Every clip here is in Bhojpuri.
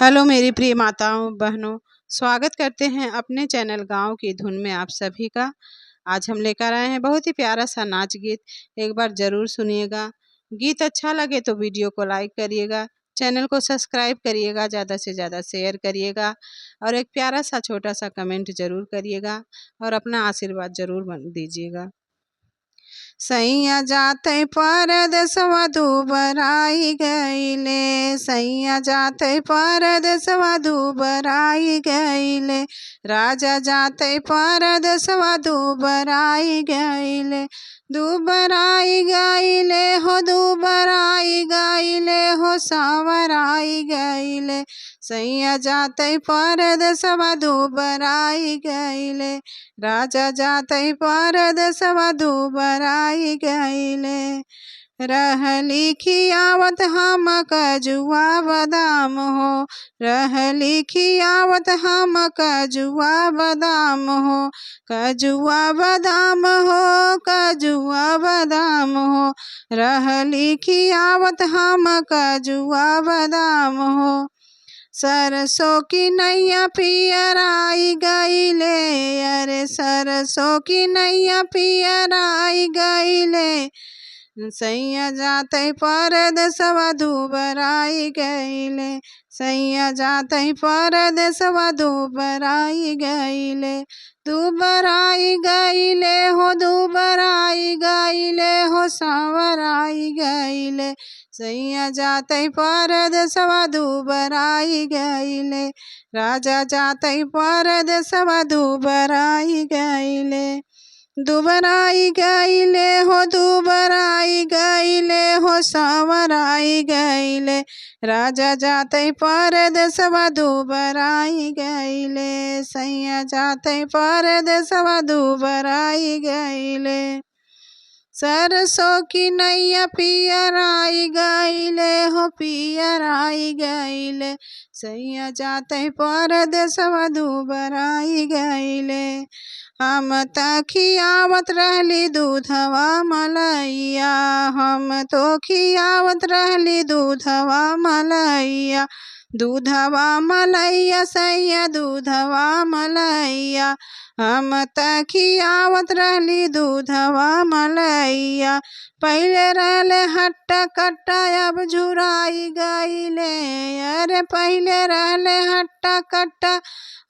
हेलो मेरी प्रिय माताओं बहनों, स्वागत करते हैं अपने चैनल गांव की धुन में आप सभी का। आज हम लेकर आए हैं बहुत ही प्यारा सा नाच गीत, एक बार ज़रूर सुनिएगा। गीत अच्छा लगे तो वीडियो को लाइक करिएगा, चैनल को सब्सक्राइब करिएगा, ज़्यादा से ज़्यादा शेयर करिएगा और एक प्यारा सा छोटा सा कमेंट ज़रूर करिएगा और अपना आशीर्वाद ज़रूर बन दीजिएगा। सैया जाते परदेसवा दुबराई गईले, सैया जाते परदेसवा दुबराई गईले, राजा जाते परदेसवा दुबराई गईले, दुबराई गईले हो दुबराई गईले हो सावराई गईले, सैया जाते परदेसवा दुबराई गईले, राजा जाते परदेसवा दुबराई गईले। रहली खियावत हम कजुआ बादाम हो, रहली खियावत हम कजुआ बादाम हो, कजुआ बादाम हो, कजुआ बादाम हो, रहली खियावत हम कजुआ बादाम हो। सरसों की नैया पियराई गईले, अरे सरसों की नैया पियराई गईले, सैया जाते परदेसवा दुबराई गईले, सैया जाते परदेसवा दुबराई गईले, दुबराई गईले हो दुबराई गईले हो सावराई गईले, सैया जाते परदेसवा दुबराई गईले, राजा जाते परदेसवा दुबराई गईले, दुबराई गईले हो दुबराई गईले हो सावराई गईले, राजा जाते परदेसवा दुबराई गईले, सैया जाते परदेसवा दुबराई गईले। सरसों की नैया पियराई गईले हो पियराई गईले, सैया जाते परदेसवा दुबराई गईले। हम त खियावत रहली दूधवा मलैया, हम तो खियावत रहली दूधवा मलैया, दूधवा मलैया सैया दूधवा मलैया, हम त खियावत रहली दूधवा मलैया। पहले रहले हट्टा कट्टा अब झुराई गईले, अरे पहले रहले हट्टा कट्टा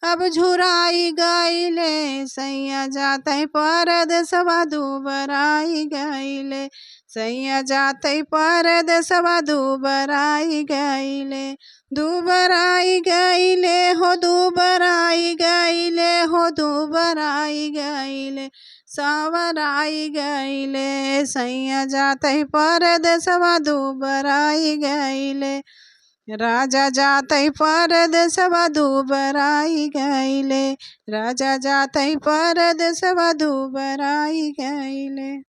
अब झुराई गईले, सैया जाते परदेसवा दुबराई गईले, सैया जाते परदेसवा दुबराई गईले, दुबराई गईले हो दुबराई गईले हो दुबराई गईले, सावराई गईले, सैया जाते परदेसवा दुबराई गईले, राजा जाते परदेसवा दुबराई गईले, राजा जाते परदेसवा दुबराई गईले।